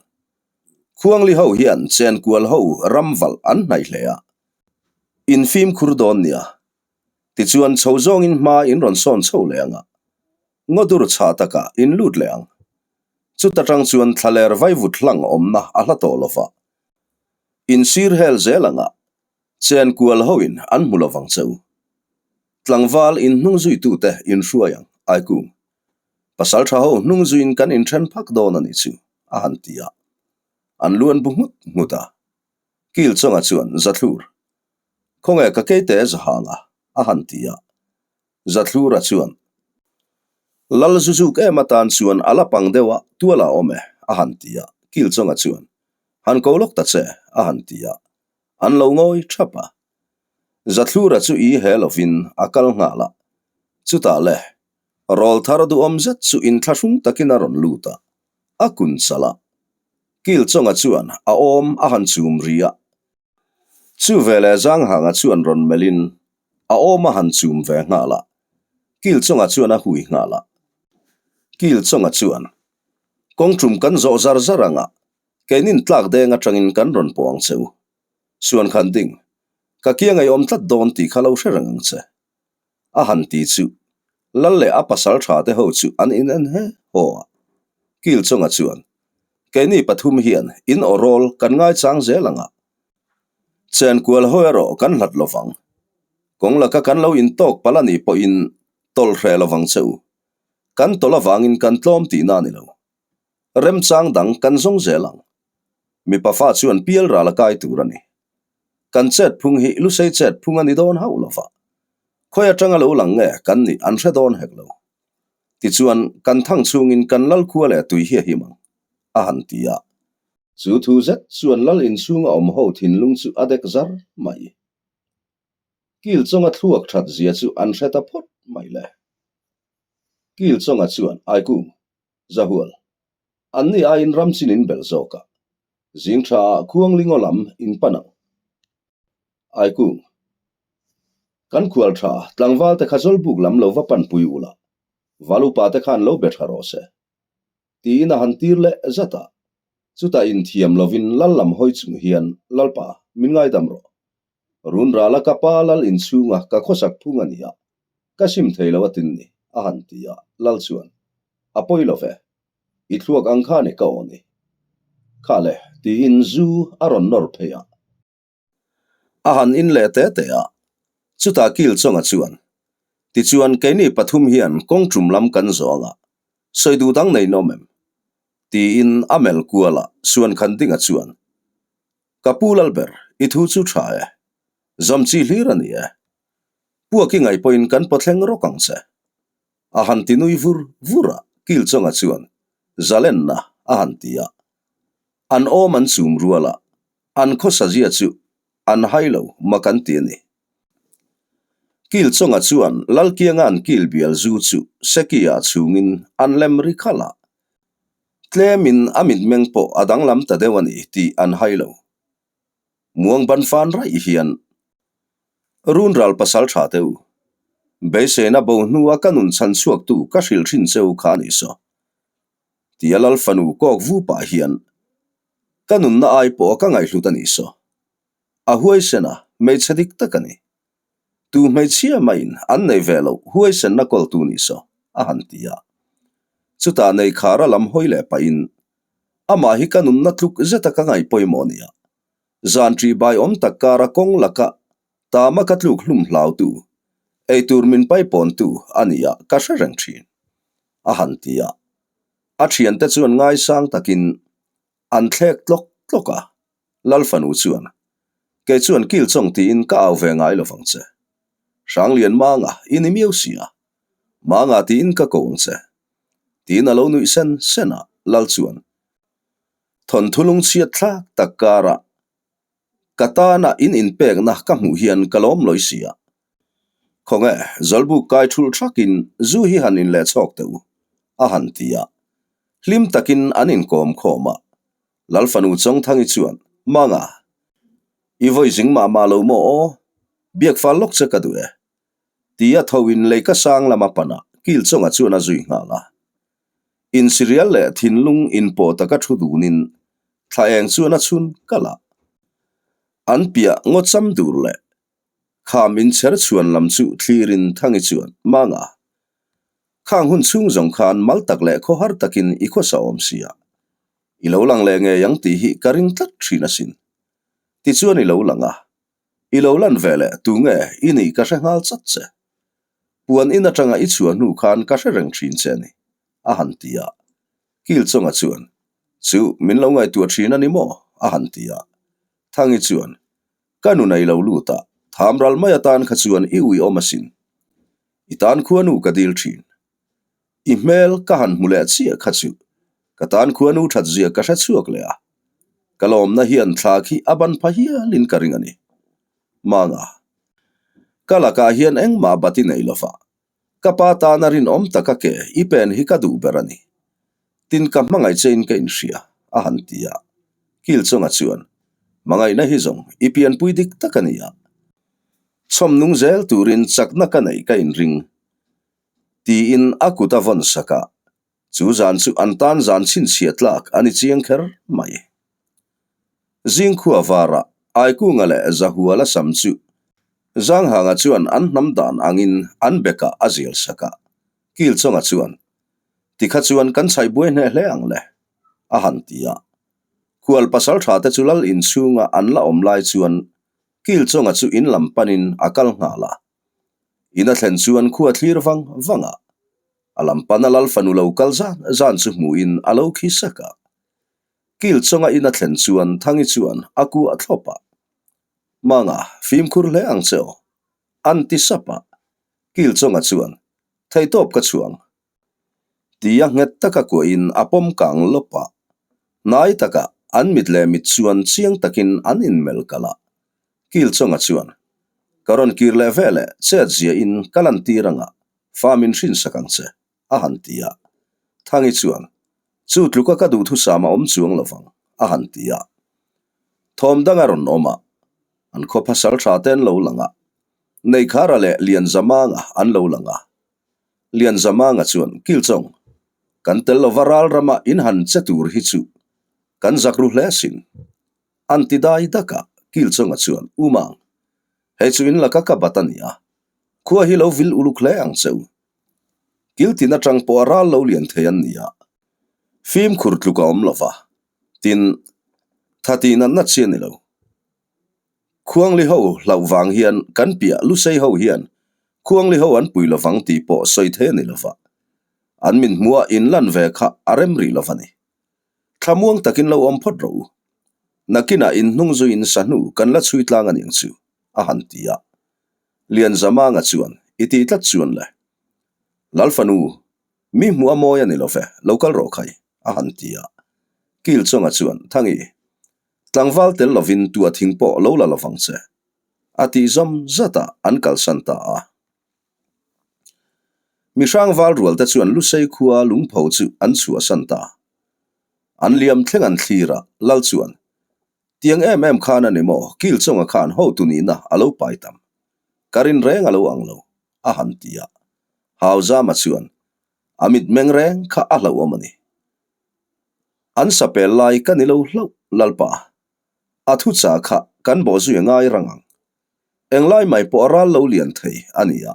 Khuangli ho hian chenkual ho ram valh an hnaih hle a, in fimkhur dawn nia. Tichuan chho zawngin hma in rawn sawn chho leh ang a, ngawdur chhah takah in lut leh ang. Chuta tang chuan thlaler vaivut hlang awmna a hla tawh lova, in sir hel zel ang a, Chenkual hoin an hmu lovang che u. Tlangval in hnung zuitute in hruai ang, Aikung. Pasal tha ho hnung zuiin kan inthen phak dawn a nih chu, a han ti a. An lu an bu nghut nghut a. Kil chawnga chuan Zathlur, Khawnge ka keite zahang a? a han ti a. Zathlura chuan, Lal zuzuk em atan chuan a la pang deuh a, tual a awm e, a han ti a. Kil chawnga chuan, Han ko lawk ta che, a han ti a. An lo ngawi thap a. Zathlura chu i he lovin a kal nghal a. Chutah le, rawl thar duhawm zet chu inthlahrung takin a rawn lut a, a kun chalh a. Kilchawnga chuan a awm a han chum ri a. Chu veleh Zanghanga chuan rawn melhin a awm a han chum ve nghal a. Kilchawnga chuan a hui nghal a. Kilchawnga chuan, Kawngṭum kan zawh zar zar ang a, Keinin tlak deng atangin kan rawn pawh ang che u. Suan khan ding, ka kiang ei awm tlat dawn tih kha lo hre reng ang che. A han ti chu Lal leh a pasal tha te ho chu an in en he haw a. Kil chawnga chuan, Keini pathum hian in aw rawl kan ngaichang zel ang a. Chen kual hawi erawh kan hlat lovang. Kawng laka kan lo intawk palh a nih pawhin tawlh hreh lovang che u. Kan tawlh avangin kan tlawm tihna a ni lo. Remchang dang kan zawng zel ang. Mipa fa chuan pial ral a kai tur a ni. Kan chet phung hi Lusei chet phung a ni dawn hauh lo va. Khawi atanga lo lang nge kan nih an hre dawn hek lo. Tichuan, kan thang chhungin kan lal khua leh tui hi a him ang, a han ti a. Chu thu zet chuan lal inchhunga awm ho thinlung chu a dek zar mai. Kil chawnga thluak that zia chu an hre ta phawt mai le. Kil chawnga chuan Aikung, Zahual, An ni aiin ram chin in belh zawk a, zing tha ah Khuanglingaw lam in pan ang. Aikung, Kan khual tha tlangval te kha Zawlbuk lam lo va panpui ula, Val upa te khan lo be tha rawh se. Tiin a han tir leh zat a, chutah inthiam lovin lal lam hawi chung hian Lalpa, min ngaidam rawh. Run rala ka pa lal inchhunga ka khawsak phung a ni a, ka sim thei lo a tin ni, a han ti a, lal chuan, A pawi lo ve, i thluak ang kha ni ka aw ni. Kha le, tiin zu a rawn nawr phei a. A han in leh te te a, chutah kil chawnga chuan, Tichuan, keini pathum hian kawng tum lam kan zawng a, sawi duh dang nei nawm em? Tiin a melh kual a, Suan Khandinga chuan, Ka pu Lalber, i thu chu tha e. Zawm chi hlir a ni e. Puak i ngaih pawhin kan pawthleng rawk ang che. A han ti nui vur vur a, Kilchawnga chuan Zalenna a han ti a. An awm an chum rual a, an khawsazia chu an hai lo mak an ti a ni. Kilchawnga chuan Lalkianga an kil bial zu chu Seki-ah chhungin an lem ri khalh a. Tlemin a mitmeng pawh a danglam ta deuh a ni tih an hai lo. Muang ban fan raih hian Run ral pasal tha teh u. Beiseina bo hnua ka nun chhan chhuaktu ka hrilh thin che u kha a nih saw. Tia Lal fanu kawk vu pah hian ka nunna ai pawh a ka ngaihhlut a nih saw. A huaisen a, hmeichhe dik tak a ni. Tu hmeichhia maiin an nei ve loh huaisenna kawltu nih saw, a han ti a. Chutah Neikhara lam hawi leh pahin amah hi ka nunna tluk zeta ka ngaih pawimawh nia. Zan ṭih bai awm tak kara kawng laka tama ka tluk hlum hlautu, eitur min paipawntu a nia ka hre reng ṭhin, a han ti a. A ṭhiante chuan ngaisang takin an thlek tlawk tlawk a, Lal fanu chuan, Kei chuan kil chawng tiin ka au ve ngai lovang che. Hranglian Manga i ni miau si a, Manga tiin ka ko ang che. Tiin a lo nuih sen sen a, Lal chuan, Thawnthu lungchhiat thlak tak karah ka tana in inpekna ka hmuh hian ka lawm lawi si a. Khawnge, Zawlbuk kai thulh thakin zu hi han inleh chhawk teh u, a han ti a. Hlim takin an inkawm khawm a. Lal fanu Chawngthangi chuan, Manga, i vawi zing mah mah lo maw aw? Biak fal lawk che ka duh e. Tia tho in lei ka sang lama pana. Kilchawnga chuan a zui nghal a. Insirial leh thinlung inpawh taka thu dunin thla eng chuan a chhun kalh a. An piah ngaw cham dur leh kham inchher chhuan lam chu thlirin Thangi chuan, Manga, khang hun chhung zawng khan mal tak leh khawhar takin i khawsa awm sia. I lo lang leh ngei ang tih hi ka ring tlat thin asin. Tichuan i lo lang a, i lo lan ve leh tunge i nih ka hre nghal chat che. Puan in atanga i chhuah hnu khan ka hre reng thin che a ni, a han ti a. Kilchawnga chuan, Chu, min lo ngaihtuah thin a ni maw? a han ti a. Thangi chuan, Ka nun a i lo lut a, tham ral mai atan kha chuan i uiawm asin. I tan khuanu ka dil thin. I hmel ka han hmu leh chiah kha chu ka tan khuanu that zia ka hre chhuak leh a, ka lawmna hian thla khi a ban pha hialin ka ring a ni. Manga, ka lakah hian engmah bat i nei lova, ka pa tana rinawm taka ke i pen hi ka duh ber a ni. Tin ka hmangaih chein ka inhria, a han ti a. Kilchawnga chuan, Hmangaihna hi zawng i pianpui dik tak a ni a, chhawm nung zel turin chakna ka neih ka inring. Tiin a kut a vawn sak a, chu zan chu an tan zan chhinchhiah tlak a ni chiang kher mai. Zingkhua varah Aikunga leh Zahuala sam chu Zanghanga chuan an hnam dan angin an bekah a zial sak a, Kilchawnga chuan, Tikha chuan kan chhai buai hneh hle ang le, a han ti a. Khual pasaltha te chu lal inchhunga an la awm lai chuan Kilchawnga chu in lam panin a kal nghal a. In a thlen chuan khua thlir vang vang a, a lam pana lal fanu lo kal zan zan chu hmuhin a lo khi sak a. Kil chawnga in a thlen chuan Thangi chuan a kuah thlawp a, Manga, fimkhur hle ang che aw, an ti sap a. Kil chawnga chuan, Theihtawp ka chhuang. Tia nghet taka kuahin a pawm kang lawp a, hnai takah an mit leh mit chuan chiang takin an inmelh kalh a. Kilchawnga chuan, Ka rawn kir leh ve leh chet ziahin ka lantir anga fa min hrinsak ang che, a han ti a. Thangi chuan, Chu tluka ka duhthusam a awm chuang lovang, a han ti a. Thawm dang a rawn awm a, an khaw phasal tha te an lo lang a, Neikhara leh Lianzamanga an lo lang a. Lianzamanga chuan, Kilchawng, kan tel lova ral rama in han che tur hi chu kan zak ru hle sin. An ti dai dak a, Kilchawnga chuan, U Mang, hei chu in laka ka bat a ni a, khua hi lo vil uluk hle ang che u. Kiltin atang pawh a ral lo lian thei an ni a, fimkhur tluk a awm lo va, tin, tha tih natna chi a ni lo. Khuangli ho hlauh vang hian kan piah Lusei ho hian Khuangli ho an pui lovang tih pawh sawi thei a ni lova, an min hmuha inlan ve kha a rem rih lo va ni. Thlamuang takin lo awm phawt rawh u. Nakinah in hnung zuiin sahnu kan la chhui tlang a niang chu, a han ti a. Lianzamanga chuan, I tih tlat chuan le. Lalfanu, mi hmuh a mawi a ni lo ve, lo kal rawh khai, a han ti a. Kilchawnga chuan, Thangi, tlangval tel lovin tua thing pawh lo la lovang che, a tih zawm zat a, an kalsan ta a. Mi hrangval rual te chuan Lusei khua lungpho chu an chhuahsan ta. An liam thleng an thlir a, Lal chuan, Tiang em em khan a ni maw, Kilchawnga khan hotu nihna a lo pai tam. Ka rin reng a lo ang lo, a han ti a. Hauzama chuan, A mitmeng reng kha a hlauhawm a ni. An sapel lai ka ni lo hlauh, Lalpa. A thuchah kha kan bawhzui a ngai rang ang. Englai mai pawh a ral lo lian thei a ni a,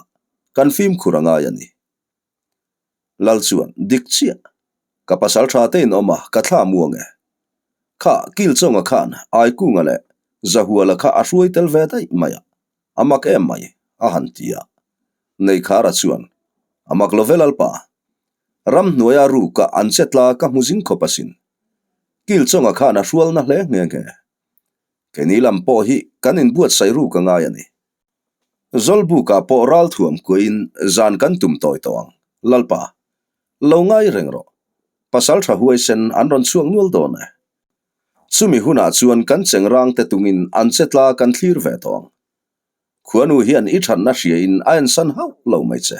kan fimkhur a ngai a ni. Lal chuan, Dik chiah, ka pasal tha te in awm a, ka thla muang e. Kha Kilchawnga khan Aikunga leh Zahuala kha a hruai tel ve daih mai a, a mak em mai, a han ti a. Neikhara chuan, A mak lo ve Lalpa, ramhnuaia ruka an che tla ka hmu zing khawp asin. Kilchawnga khan a hrualna hle nghe nghe. Keini lam pawh hi kan inbuatsaih ruk a ngai a ni. Zawlbukah pawh ral thuam kuahin zan kan tum tawi tawh ang. Lalpa, lo ngai reng rawh. Pasal tha huaisen an rawn chhuak nual dawn e. Chumi hunah chuan kan chengrang te tungin an che tla kan thlir ve tawh ang. Khuanu hian i thatna hriain a ensan hauh lo mai che.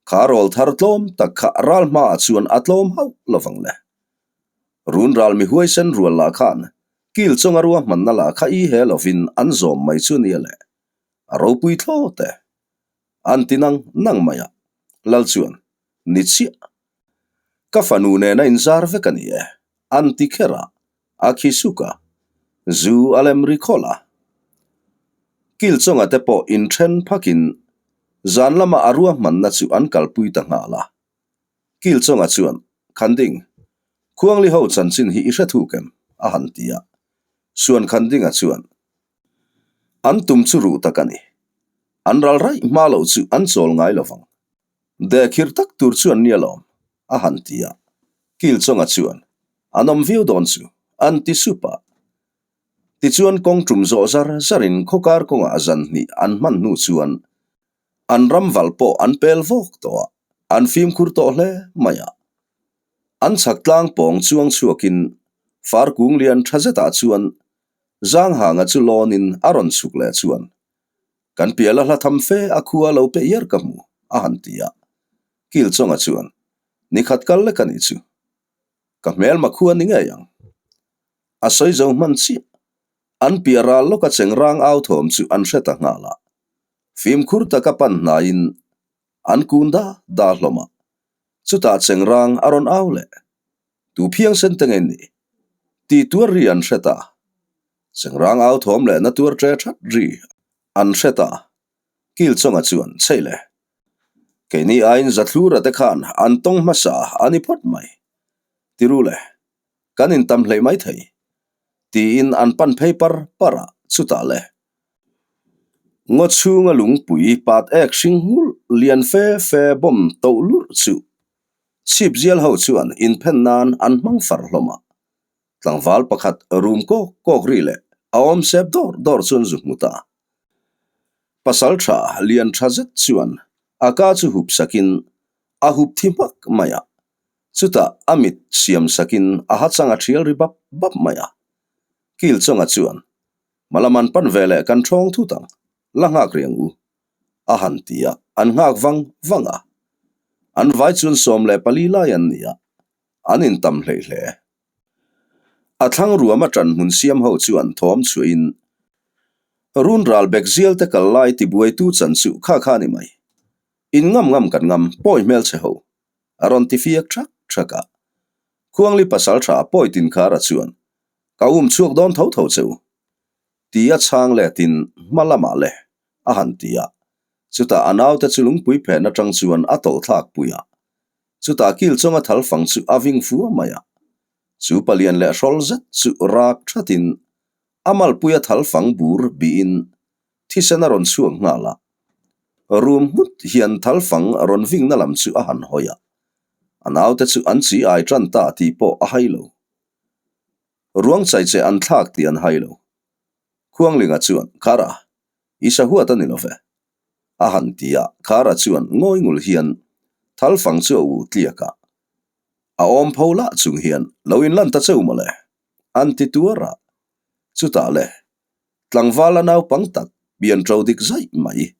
Kha rawl thar tlawm tak kha ral hmaah chuan a tlawm hauh lovang le. Run ral mi huaisen rual lah khan kil chawnga ruahmanna lah kha i he lovin an zawm mai chu nia le. A ropui thlawt e. An ti nang nang mai a. Lal chuan, Ni chiah. Ka fanu nena inzar vek a ni e, an ti kher a, a khi suk a, zu a lem ri khawlh a. Kilchawnga te pawh inthen phakin zan lama a ruahmanna chu an kalpui ta nghal a. Kilchawnga chuan, Khanding, Khuangli ho chanchin hi i hre thuk em? a han ti a. Suan Khandinga chuan, An tum chu ruh tak a ni. An ral raih hma loh chu an chawl ngai lo vang. Dehkhir tak tur chu an ni alawm, a han ti a. Kilchawnga chuan, An awm viau dawn chu, an ti sup a. Tichuan kawng tum zawh zar zarin khawkar kawngah zan hnih an hman hnu chuan an ram val pawh an pel vawk tawh a, an fimkhur tawh hle mai a. An chhak tlang pawng chuang chhuakin far kung lian tha zetah chuan Zanghanga chu lawnin a rawn chhuk leh chuan Kan piala hla tham fe a khua lo pe iar ka hmu, a han ti a. Kilchawnga chuan, Ni khat kal lek a nih chu. Ka hmelma khua ni ngei ang. A sawi zo hman chiah. An piah ral lawka chengrang au thawm chu an hre ta nghal a. Fimkhur taka pan hnaiin an kun da da hlawm a. Chutah chengrang a rawn au leh. Tu phiang sen te ngei ni? Tih tuar ri an hre ta. Chengrang au thawm leh na tuar ṭe ṭhat ri an hre ta. Kilchawnga chuan chei le. Keini aiin Zathlura te khan an tawng hmasa a ni phawt mai. Tiru le, kan intam hleih mai thei. Tiin an pan phei par par a, chutah le. Ngaw chhunga lungpui pat ek hring nghulh lian fe fe bawm toh lurh chu chhip zial ho chuan inphen nan an hmang far hlawm a. Tlangval pakhat rum kawk kawk ri leh a awm sep dawr dawr chuan zu hmu ta. Pasal tha lian tha zet chuan a ka chu hup sakin a hup thi hmak mai a, chutah a mit siam sakin a ha chang a thial ri bap bap mai a. Kilchawnga chuan, Malaman pan ve leh kan thawng thut ang, la nghak riang u, a han ti a, an nghak vang vang a. An vai chuan 14 lai an ni a, an intam hleih hle. A thlang ruam a ṭan hmun siam ho chuan thawm chhuahin Run ral bek zial te kal lai tibuaitu chan chu kha kha ni mai. In ngam ngam kan ngam pawi hmel che ho. A rawn ti fiak ṭhak ṭhak a. Khuangli pasal ṭha pawi tin khara chuan ka um chhuak dawn tho tho che u. Ti a chhang letin hma lamah le a han ti a. Chutah a naute chu lungpui phen aṭang chuan a tawlh thlak pui a. Chutah kil chawnga thal fang chu a ving fua mai a. Chu palian leh hrawl zet chu rak thatin a malpuia thal fang bur bihin thisen a rawn chhuak nghal a. Rum hmut hian thal fang rawn vingna lam chu a han hawi a. A naute chu an chi ai tan ta tih pawh a hai lo. Ruang chai che an thlak tih an hai lo. Khuanglinga chuan, Khara, i sahuat a ni lo ve. A han ti a, Khara chuan ngawi ngul hian thal fang chu a ul tliak a. A awm pho lah chung hian lo inlan ta cheu mawle, an ti tuar a. Chutah le, tlangval a naupang tak pian ṭo dik zaih mai,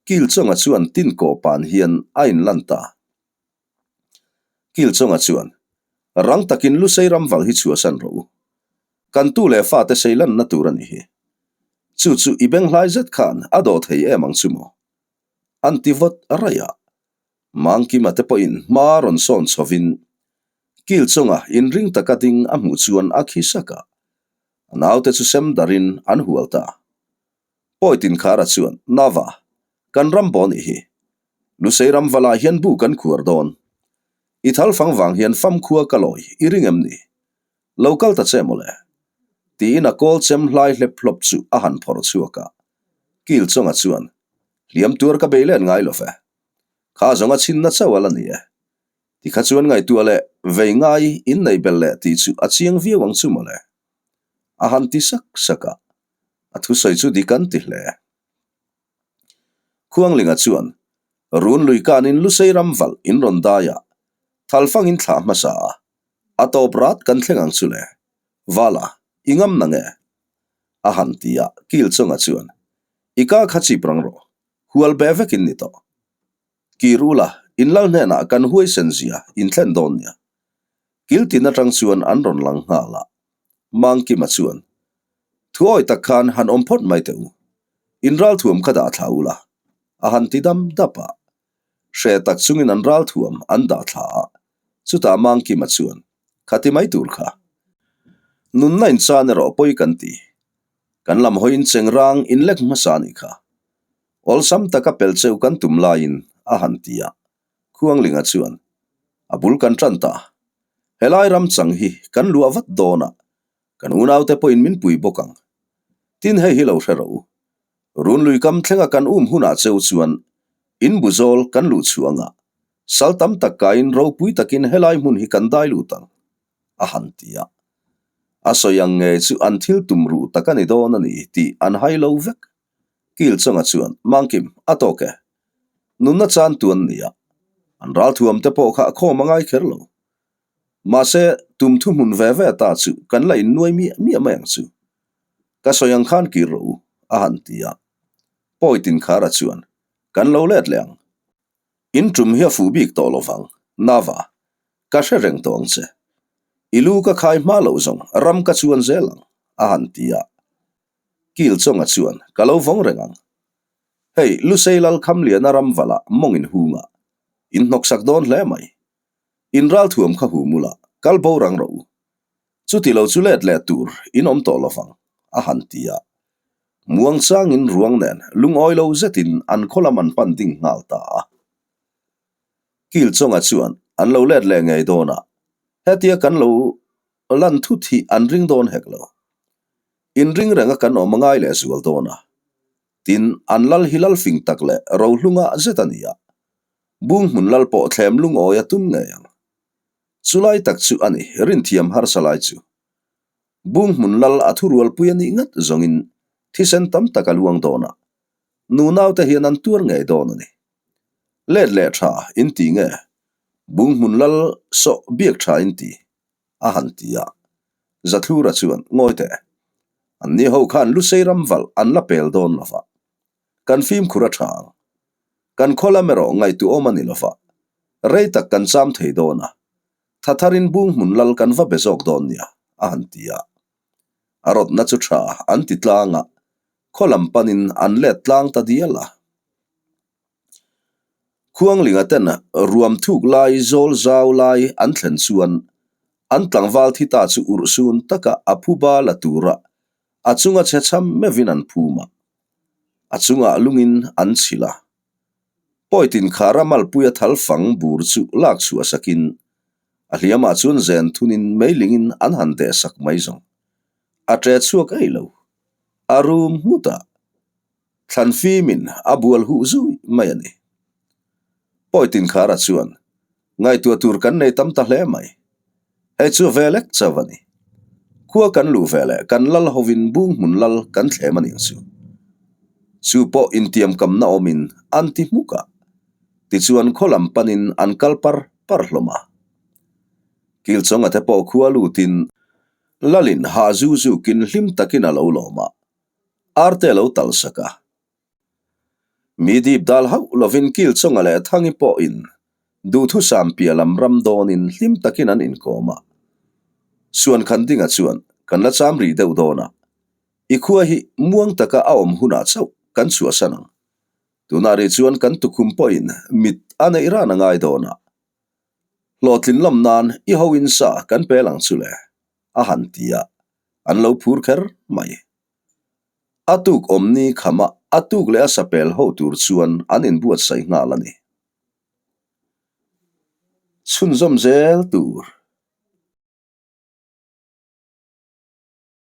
Kilchawnga chuan tin kawh pan hian a inlan ta. Kilchawnga chuan, Rang takin Lusei ramval hi chhuahsan rawh u. Kan tu leh fate sei lanna tur a ni hi. Chu chu i benghlai zet khan a dawh thei em ang chu maw? An ti vawt raih a. Mangkima te pawhin hma rawn sawn chhovin Kilchawnga inring taka ding a hmuh chuan a khi sak a. A naute chu sem darin an hual ta. Pawi Tinkhara chuan, Nava, kan ram pawh nih hi. Lusei ram valah hian bu kan khuar dawn. I thal fang vang hian famkhua ka lawi i ring em ni? Lo kal ta che mawle. Tiin a kawl chem hlai hlep hlawp chu a han phawrh chhuak a. Kil chawnga chuan, Hliam tuar ka bei let ngai lo ve. Kha zawnga chhinna chauh a la ni e. Tikha chuan ngaihtuah leh vei ngai in nei belh leh tih chu a chiang viau ang chu mawle. A han ti sak sak a. A thusawi chu dik an ti hle. Khuanglinga chuan, Run lui kanin Lusei ram valh in rawn dai a, thalfangin thlah hmasa a, a tawp rat kan thleng ang chu le. Vala, i ngam na nge? A han ti a, Kilchawnga chuan, I ka kha chip rang rawh, hual be vekin ni tawh. Kir ula, in lal hnenah kan huaisen zia in thlen dawn nia. Kiltin atang chuan an rawn lang nghal a. Mangkima chuan, Thuawi tak khan han awm phawt mai teh u. In ralthuam kha dah thla ula, a han ti dam dap a. Hre tak chungin an ralthuam an dah thla a, chutah Mangkima chuan, Khati mai tur kha. Nunna inchan erawh pawi kan ti. Kan lam hawiin chengrang inlek hmasa a nih kha. Awlsam taka pel cheu kan tum laiin a han ti a, Khuanglinga chuan, A bul kan tan ta. Helai ram chang hi kan luah vat dawn a, kan unaute pawhin min pui bawk ang. Tin hei hi lo hre rawh u. Runlui kam thlenga kan um hunah cheu chuan in bu zawl kan luh chhuah anga sal tam tak kaiin ropui takin helai hmun hi kan dai lut ang, a han ti a. A sawi ang nge chu an thil tum ruh tak a ni dawn a ni tih an hai lo vek. Kilchawnga chuan, Mangkim, a tawk e. Nunna chan tu an ni a, an ralthuam te pawh kha a khawm a ngai kher lo. Mahse, tum thuhmun ve ve ta chu kan la innuai miah miah mai ang chu. Ka sawi ang khan kir rawh u, a han ti a. Pawi Tinkhara chuan, Kan lo let leh ang. In tum hi a fuh bik tawh lo vang, Nava. Ka hre reng tawh ang che. I lu ka khai hma loh zawng ram ka chuan zel ang, a han ti a. Kilchawnga chuan, Ka lo vawng reng ang. Hei, Lusei Lal Khamliana ram valah mawng in hung a, in hnawksak dawn hle mai. In ralthuam kha hu mula, kal bo rang rawh u. Chuti lo chu let leh tur in awm tawh lovang, a han ti a. Muang changin ruang nen lungawi lo zetin an khaw lam an pan ding nghal ta a. Kilchawnga chuan an lo let leh ngei dawn a, hetia kan lo lan thut hi an ring dawn hek lo. Inring renga kan awm a ngai leh zual dawn a. Tin, an lal hi lal fing tak leh rohlunga zet a ni a. Bung hmun lal pawh thlem lungawi a tum ngei ang. Chulai tak chu a ni, rinthiam harsa lai chu. Bung hmun lal a thurualpui a nih ngat zawngin thisen tam tak a luang dawn a, nunaute hian an tuar ngei dawn a ni. Let leh tha in ti nge? Bung hmun lal sawh biak tha in ti? a han ti a. Zathlura chuan, Ngawi teh, anni ho khan Lusei ram valh an la pel dawn lo va, kan fimkhur a tha ang. Kan khaw lam erawh ngaihtuahawm a ni lo va, rei tak kan cham thei dawn a, tha tharin bung hmun lal kan va be zawk dawn nia, a han ti a. A rawtna chu tha an ti tlang a, khaw lam panin an let tlang ta dial a. Khuanglinga ten ruam thuk lai zawl zau lai an thlen chuan an tlangval thi ta chu urhsun taka a phuba la tura a chunga chhe cham meuhin an phum a. A chungah lungin an chhilh a. Pawitin khara malpuia thal fang bur chu lak chhuah sakin a hliamah chuan zen thunin meilingin an han deh sak mai zawng. A ṭe chhuak ei lo. A rum nghut a. Thlan fimin a bual huh zui mai a ni. Pawitin khara chuan Ngaihtuah tur kan nei tam ta hle mai. Hei chu ve lek chauh a ni. Khua kan luh ve leh kan lal hovin bung hmun lal kan thlem a ning chu. Chu pawh intiamkamna awmin an ti hmuk a. Tichuan khaw lam panin an kal par par hlawm a. Kilchawnga te pawh khua lutin lalin hah zu zukin hlim takin a lo lawm a. Arte a lo tal sak a. Mi dip dal hauh lovin Kilchawnga leh Thangi pawhin duhthusam piah lam ram dawnin hlim takin an inkawm a. Suan Khandinga chuan, Kan la cham rih deuh dawn a, i khua hi muang taka a awm hunah chauh kan chhuahsan ang. Tunah rih chuan kan tukhum pawhin mit a neih ran a ngai dawn a. Hlawhtlin lam nan i ho in sa kan pel ang chu le, a han ti a, an lo phur kher mai. A tuk awmni khama a tuk leh a sapel ho tur chuan an inbuatsaih nghal a ni. Chhunzawm zel tur.